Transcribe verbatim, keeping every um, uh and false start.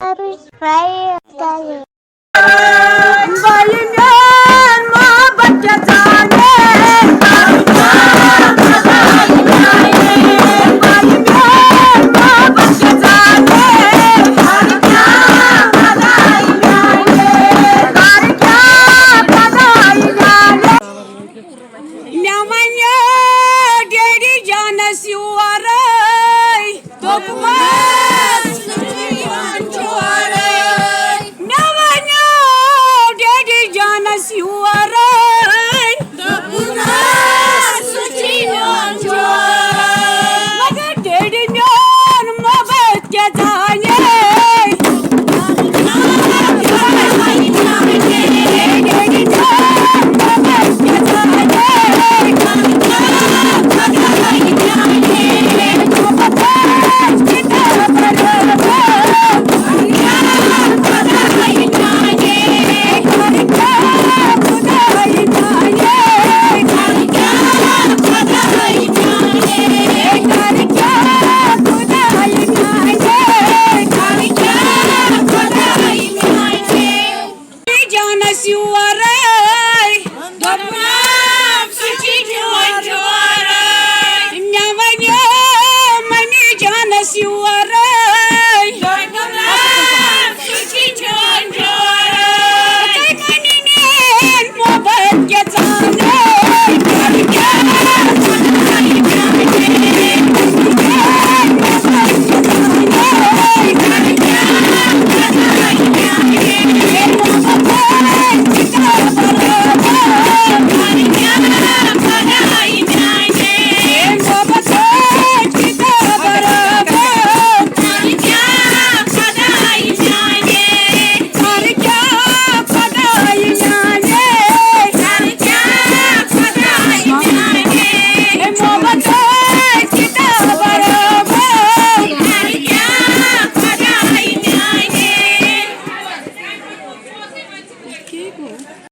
Subscribe کٔرِو۔ بھائی میون محبت کیا جانے، بھائی میون محبت کیا جانے، مےٚ وَنیو ڈیڈی جانَس یورَے، دوٚپمَس، سُہ چھُ یِوان چورَے۔ مےٚ وَنیو ڈیڈی جانَس یورَے، دوٚپمَس، سُہ چھُ یِوان چورَے۔ مگر ڈیڈی میون محبت کیٛاہ